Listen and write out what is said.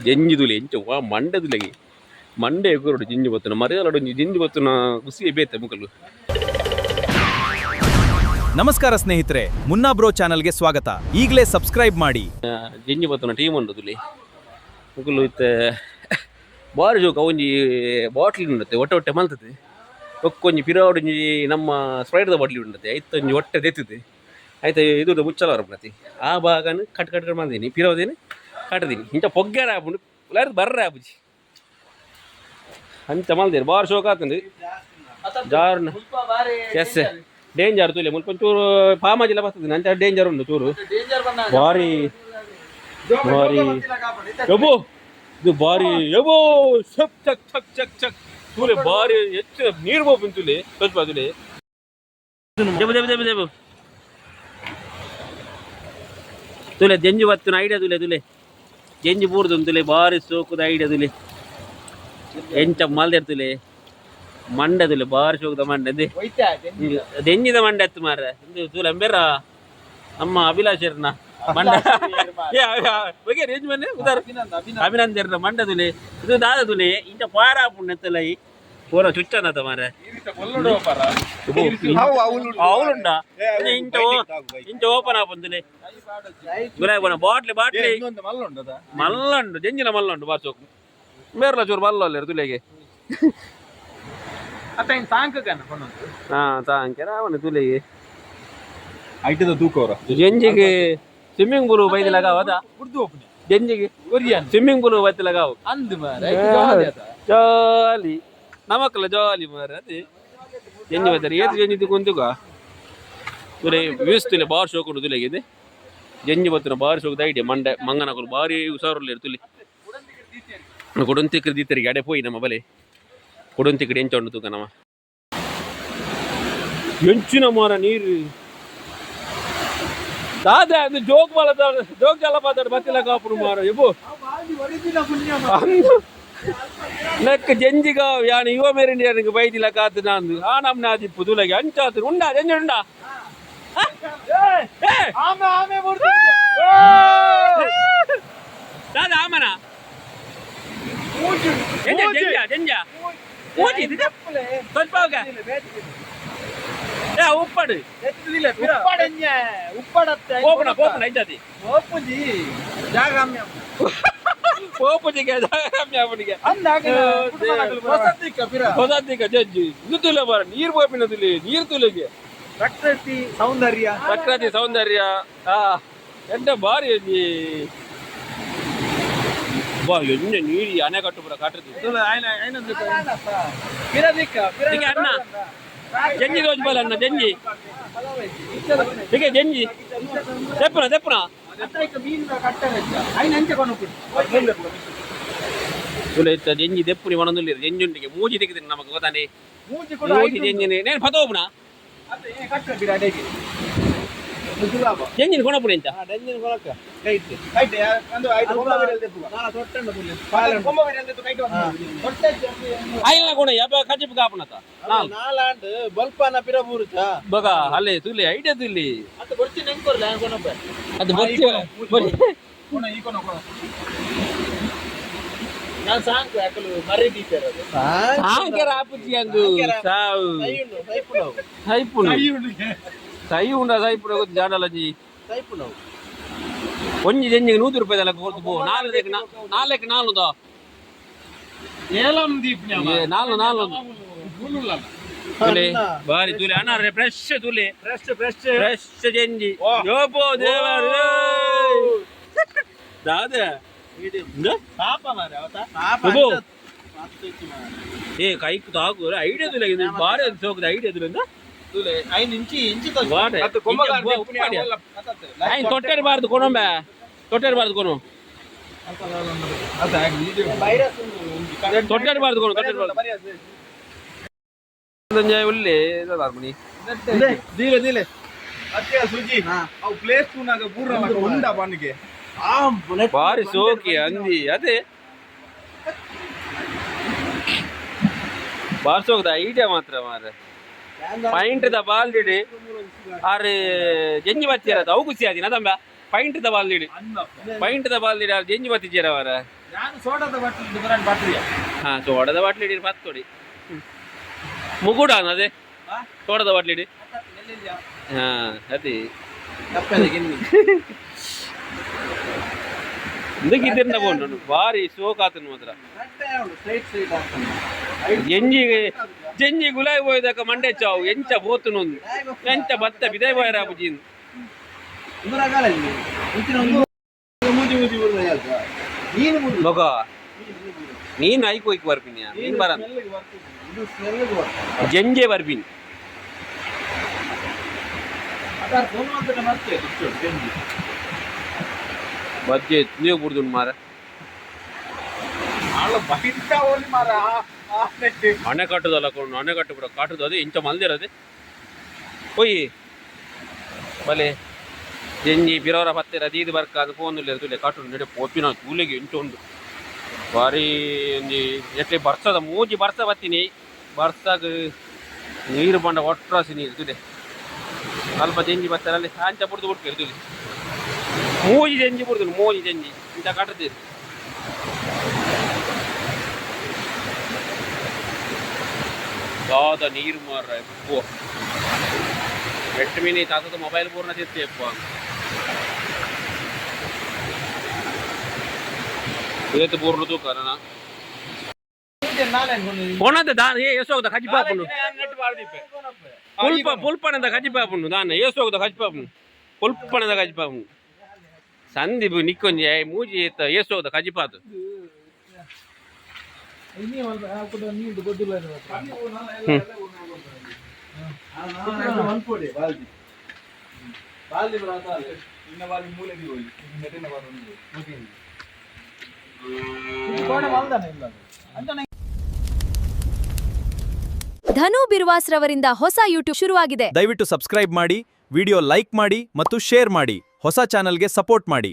ಜೆಂಜಿ ತುಲೆ ಎಂಚ ವಾ ಮಂಡೆ ತುಲೆಗೆ ಮಂಡೆ ಎಗುರುಡು ಜಿಂಜಿ ಬತ್ತುನ ಮರಿಯಾಲಡು ಒಂಜಿ ಜಿಂಜಿ ಬತ್ತುನ ಖುಷಿ ಬೇತೆ ಮುಕಲು. ನಮಸ್ಕಾರ ಸ್ನೇಹಿತರೆ, ಮುನ್ನಾ ಬ್ರೋ ಚಾನೆಲ್ಗೆ ಸ್ವಾಗತ. ಈಗಲೇ ಸಬ್ಸ್ಕ್ರೈಬ್ ಮಾಡಿ. ಜಿಂಜಿ ಬತ್ತುನ ಟೀಮ್ ಉಂಡು ತುಲೆ ಮುಕುಲು. ಇತ್ತೆ ಬಾರಿ ಜೋಕ ಒಂಜಿ ಬಾಟ್ಲಿ ಉಂಡತ್ತೆ, ಒಟ್ಟೆ ಒಟ್ಟೆ ಮಲ್ತದೆ. ಬೊಕ್ಕೊಂಜಿ ಪಿರಾವಡ್ ಒಂಜಿ ನಮ್ಮ ಸ್ಪ್ರೈಟ್ದ ಬಾಟ್ಲಿ ಉಂಡತ್ತೆ, ಐತ ಒಂಜಿ ಒಟ್ಟೆ ದೆತ್ತದೆ ಆಯ್ತು. ಇದು ಮುಚ್ಚಲ ಪ್ರತಿ ಆ ಭಾಗನ ಕಟ್ ಕಟ್ ಕಟ್ ಮಾಡ್ದೀನಿ, ಪಿರವದೇನು ಕಟ್ಟದೀನಿ. ಇಂಚ ಪೊಗ್ಗೆರ ಆಪುಂಡು, ಉಲಾರ್ದು ಬರ್ರೆ ಆಪುಜಿ. ಅಂಚ ಮಲ್ದೇರು, ಬಾರಿ ಶೋಕ ಆತಂದು ಜಾರ್ನ. S, danger ತುಲೆ. ಮುಲ್ಪ ಒಂಚೂರು ಪಾಮಾಜಿಲ ಬರ್ತದೆ, ಅಂಚ ಡೇಂಜರ್ ಉಂಟು ಚೂರು. ಬಾರಿ ಬಾರಿ ಎಬೋ, ಇದು ಬಾರಿ ಎಬೋ. ಚಕ್ ಚಕ್ ಚಕ್ ಚಕ್ ಚಕ್ ತೂಲೆ, ಬಾರಿ ಹೆಚ್ಚು ನೀರು ಬೋಪಿನ ತುಲೆ, ಸ್ವಲ್ಪ ತುಲೆ. ಜಬು ಜಬು ಜಬು ಜಬು ತುಲೆ. ಜಂಜಿ ಬತ್ತಿನ ಐಡಿಯಾ ತುಲೆ. ತುಲೆ ಜಂಜಿ ಬೂರ್ದು ತುಲೆ, ಬಾರಿ ಸೋಕುದ ಐಡಿಯಾ ತುಲೆ. ಎಂಚ ಮಲ್ದೆರ್ ತುಲೆ ಮಂಡೆ ತುಲೆ, ಬಾರಿ ಸೋಕುದ ಮಂಡೆ ಅದೇ ದೆಂಜಿದ ಮಂಡೆ ಅತ್ತು ಮಾರ್ರೆ. ಇಂದು ತೂಲೆ ಅಂಬೇರ ನಮ್ಮ ಅಭಿಲಾಷರ್ನ ಮಂಡ. ಏ ಒಗೆ ರೇಂಜ್ ಮನೆ ಉದಾರ ಅಭಿನಂದರ್ನ ಮಂಡ ತುಲೆ. ಇದು ದಾದ ತುಲೆ, ಇಂಚ ಪಾರ ಆಪುಂಡು ನೆತ್ತಲೈ ಪೂರ ಚುಚ್ಚನತ ಮಾರ್ರೆ. ಅವಳುಂಡ ಇಂಚ ಇಂಚ ಓಪನ್ ಆಪುಂಡು ಗುಲಾಬಿ ಬಾಟ್ಲಿ ಬಾಟ್ಲಿ ಮಲ್ಲಂಡು, ಜಂಜಿನ ಮಲ್ಲಂಡು. ಬಾರ್ ಚೋಕು ಬೇರ್ಲ ಚೂರು ಮಲ್ಲ ಅಲ್ಲೇರು ತುಲೆಗೆ. ಹಾ, ತಾಂಕೆರ ಅವನು ತುಲೆಗೆ. ಐಟದ ತೂಕೋರ. ಜಂಜಿಗೆ ಸ್ವಿಮ್ಮಿಂಗ್ ಪೂಲ್ ಬೈದಿ ಲಗಾವ ಅದ. ಜಂಜಿಗೆ ಸ್ವಿಮ್ಮಿಂಗ್ ಪೂಲ್ ಬೈತಿ ಲಗಾವು. ಜಾಲಿ ನಮಕ್ಕಲ್ಲ, ಜಾಲಿ ಮಾರ. ಅದೇ ಜಂಜಿ ಬರ್ತಾರೆ, ಏತು ಜಂಜಿ ಕುಂತುಗ ತುಲೆ ವ್ಯೂಸ್ ತುಲೆ, ಬಾರ್ ಶೋಕ್ ಉಂಡು ತುಲೆಗೆ. ಇದೆ ಜಂಜಿ ಬತ್ತಿನ ಬಾರಿ ಶೋಕದ ಐಡಿಯಾ. ಮಂಡೆ ಮಂಗನಕುಲು ಬಾರಿ ಹುಷಾರುಲ್ಲೇರು ತುಲಿ. ಕೊಡೊಂತಿಕ್ರಿ ದೀತರಿಗೆ ಅಡೆ ಪೋಯಿ ನಮ್ಮ ಬಲೆ ಕೊಡೊಂತಿಕ್ಕಡಿ ಎಂಚ ಉಂಡು ತೂಕ ನಮ್ಮ. ಎಂಚಿನ ಮಾರ ನೀರು ದಾದ ಅದು? ಜೋಗ್ ಬಾಲ, ಜೋಗ್ ಜಲಪಾತ ಬತ್ತಿಲ್ಲ ಕಾಪುಡು ಮಾರ. ಎಬು ನೆಕ್ ಜಂಜಿಗ ಯಾನ್ ಯುವ ಮೇರಿಂಡಿಯನಿಗೆ ಬೈದಿಲ್ಲ ಕಾತು ನಾಂದು ಆ ನಮ್ನ ಆದಿಪ್ಪು ತುಲಗೆ ಅಂಚಾತು ಉಂಡಾ ಜಂಜಿ ಉಂಡಾ? ಏ! ದಾದ ಆಮನ ಜಂಜ ಜಂಜ ಜಂಜ ಮೂಜಿ ಸ್ವಲ್ಪ ಹೋಗ. ಏ ಉಪ್ಪಡು ಪೋಪುಣ ಪೋಪುಣ ಇದ್ದಾದಿ ಪೋಪುಜಿಗೆ ಅವನಿಗೆ ಹೊಸದಿಕ ಜಜ್ಜಿ. ಇದು ತುಲೆ ಬರ ನೀರು ಪೋಪಿನ ತುಲೆ, ನೀರು ತುಲೆಗೆ. ಪ್ರಕೃತಿ ಸೌಂದರ್ಯ. ಪ್ರಕೃತಿ ಸೌಂದರ್ಯ. ಆ ಎಂತ ಬಾರಿ ಒಂಜಿ ಬಾ ಎಣ್ಣೆ ನೀರಿ ಅಣೆಕಟ್ಟು ಪೂರ ಕಟ್ಟದು. ಈಗ ಅಣ್ಣ ಜಂಜಿ ದೋಜ್ ಬಲ ಅಣ್ಣ ಜಂಜಿ. ಈಗ ಜಂಜಿ ತೆಪ್ಪುನ ತೆಪ್ಪುನ ತುಲೆ. ಇತ್ತ ಜಂಜಿ ದೆಪ್ಪುನಿ ಒಣದುಲ್ಲೇರು. ಜಂಜುಂಡಿಗೆ ಮೂಜಿ ತೆಗೆದಿನಿ ನಮಕ್ ಗೊತ್ತಾನೆ. ಮೂಜಿ ಜಂಜಿನಿ ನೇನು ಪತೋಪುನ ಜಂಜಿನ ಕೊಣಪುನ ಎಂಚ? ಆಯಿಲ್ನ ಕೊಣ ಯಪ್ಪ ಕಜಿಪ್ ಕಾಪುನತ ನಾಲ್. ನಾಲಾಂಡ್ ಬಲ್ಪಾನ ಪಿರಬೂರುಚ. ಬಗ ಅಲ್ಲೇ ತುಲೆ, ಐಡಿಯಾ ತುಲಿ. ಅತ್ತ ಬೊರ್ಚಿ ನೆಂಕೊರ್ಲೆ ಕೊನಪ್ಪ. ಅದು ಬೊರ್ಚಿ ಬೊರ್ಚಿ. ನಾನು ಸಾಂಕು ಯಾಕಲು ಮರ್ರಿ ಟೀಚರ್ ಅದು. ಸಾಂಕೆರ ಆಪುಜಿ ಅಂದು ಸಾವು. ಸೈಪುನು ಸೈ ಉಂಡ ಸೈಪುನ ಗೊತ್ತು ಜಾಡಲಜಿ. ಒಂಜಿ ಜಂಜಿಗೆ 100 ರೂಪಾಯಿ ದಲ್ಲ ಕೊರ್ತು ಪೋ. ನಾಲ್ಕು ನಾಲ್ಕು ನಾಲ್ಕು ದಾ. ಏಲಂ ದೀಪ್ನ. ಏ, ನಾಲ್ಕು ನಾಲ್ಕು ತುಲೆ, ಬಾರಿ ತುಲೆ ಅಣ್ಣ, ಫ್ರೆಶ್ ತುಲೆ. Fresh fresh. ಫ್ರೆಶ್ ಜಂಜಿ. ಯೋಪೋ ದೇವರೇ, ದಾದ ಇಂದ? ಪಾಪ ಮಾರೆ ಅವತ. ಅಬ್ಬೋ. ಏ ಕೈಕ್ ತಾಕು ಐಡಿಯಾ ತುಲೆ. ಇದು ಬಾರಿ ಸೋಕದ ಐಡಿಯಾ ತುಲೆ ಇಂದ. ಐನ್ ಇಂಚಿ ಇಂಚಿ. ವಾಡೆ ಐನ್ ತೊಟ್ಟೆರ್ ಬಾರ್ದು ಕೊನೊಂಬೆ, ತೊಟ್ಟೆರ್ ಬಾರ್ದು ಕೊನು, ತೊಟ್ಟೆರ್ ಬಾರ್ದು ಕೊನು, ತೊಟ್ಟೆರ್ ಬಾರ್ದು ಒಂಜಿ ಉಲ್ಲೆ ದಾರ್ಮಣಿ. ದೀಲೆ ದೀಲೆ ಅತ್ತೆ ಸುಜಿ ಅವು ಪ್ಲೇಸ್ ತೂನಾಗ ಪೂರ್ಣ ಉಂಡ ಬನ್ನಿಗೆ. ಬಾರಿ ಸೋಕಿ ಅಂದಿ ಅದೇ ಬಾರಿ ಸೋಕದ ಐಡಿಯಾ ಮಾತ್ರ ಮಾರೆ. ಪಾಯಿಂಟ್ the ball ದಿಡಿ ಆರು ಜಂಜಿ ಬತ್ತಿರತ್ತ, ಅವು ಖುಷಿ ಆದಿನ ತಂಬ. ಪೈಂಟ್ದ ಬಾಲ್ದಿಡಿ, ಪೈಂಟ್ದ ಬಾಲ್ದಿಡಿ. ಅಲ್ಲಿ ಜೆಂಜಿ ಬತ್ತಿದ್ದೀರ ಅವರ. ನಾನು ಸೋಡಾದ ಬಾಟ್ಲಿ ಬರೋಣ ಬಾಟ್ಲಿಯ. ಹಾ, ಸೋಡದ ಬಾಟ್ಲಿ ಇಡಿ ಪತ್ತೊಡಿ ಮುಗುಡ ಅದೇ ಸೋಡದ ಬಾಟ್ಲಿ ಇಡಿ. ಹಾ, ಅದೇ. ಇದಕ್ಕೆ ಬೋಂಡು ಭಾರಿ ಶೋಕ್ ಆತನ ಮಾತ್ರ. ಎಂಜಿ ಜೆಂಜಿ ಗುಲಾಯಿ ಬೋಯ್ದಕ ಮಂಡೆ ಚಾವು ಎಂಚ ಬೋತುನೊಂದು ಎಂಚ ಬತ್ತ ಬಿದಾಯ್ ಬೋಯರ ಅಬುಜಿನ್. ಮಗ, ನೀನ್ ಐಕ್ ಹೋಯ್ಕ್ ಬರ್ಪಿನಿ, ನೀನ್ ಬರ. ಜಂಜೆ ಬರ್ಪಿನಿ. ಬಜ್ಜೆ ನೀವು ಬುಡ್ದು ಮಾರ. ಹಣೆ ಕಟ್ಟುದಲ್ಲ ಕೊಂಡು ಹಣೆ ಕಟ್ಟು ಬಿಡ ಕಾಟುದು ಅದು ಇಂಚ ಮಲ್ದಿರೋದು ಪೊಯ್ ಬಲೆ ಜೆಂಜಿ ಬಿರೋರ ಪತ್ತೆರ ದೀದ್ ಬರ್ಕ ಅದು ಫೋನ್ ತುಲೆ ಕಾಟು ನಡೆ ಪೋಪಿನ ತೂಲೆಗೆ ಇಂಚ ಉಂಡು ಬಾರಿ. ಒಂಜಿ ಎಟ್ಲೆ ಬರ್ಸದ ಮೂಜಿ ಬರ್ಸ ಬತ್ತೀನಿ, ಬರ್ಸಾಗ ನೀರು ಬಂಡ ಒಟ್ರಾಸಿ ನೀರು ತುಲೆ. ಸ್ವಲ್ಪ ಜೆಂಜಿ ಬತ್ತಾರಲ್ಲಿ ಅಂಚ ಬುಡ್ದು ಬಿಡ್ತೀರಿ ತುಲೆ. ಮೂಜಿ ಜಂಜಿ ಬುಡ್ದು, ಮೂಜಿ ಜಂಜಿ ಇಂಚ ಕಟ್ಟುತ್ತೀರಿ. ದಾದ ನೀರು ಮಾರ್ರೆ ಎಪ್ಪು. ಎಟ್ಟು ಮೀನಿ ತಾತದ ಮೊಬೈಲ್ ಪೂರ್ಣ ತಿರ್ತಿ ಎಪ್ಪ. ಏತು ಪೂರ್ಣ ತೂಕ ನನ್ನ ಕೊಣದ ದಾನ ಏ ಏಸೋಗದ ಕಜಿಪಾಪುಂಡು. ಪುಲ್ಪ ಪುಲ್ಪಣದ ಕಜಿಪಾಪುಂಡು ದಾನ ಏಸೋಗದ ಕಜಿಪಾಪುಂಡು, ಪುಲ್ಪಣದ ಕಜಿಪಾಪುಂಡು. ಸಂದೀಪ್ ನಿಕ್ಕೊಂಜಿ ಮೂಜಿ ಏತ ಏಸೋಗದ ಕಜಿಪಾತು. ಧನು ಬಿರ್ವಾಸ್ ರವರಿಂದ ಹೊಸ ಯೂಟ್ಯೂಬ್ ಶುರುವಾಗಿದೆ. ದಯವಿಟ್ಟು ಸಬ್ಸ್ಕ್ರೈಬ್ ಮಾಡಿ, ವಿಡಿಯೋ ಲೈಕ್ ಮಾಡಿ ಮತ್ತು ಶೇರ್ ಮಾಡಿ. ಹೊಸ ಚಾನೆಲ್ಗೆ ಸಪೋರ್ಟ್ ಮಾಡಿ.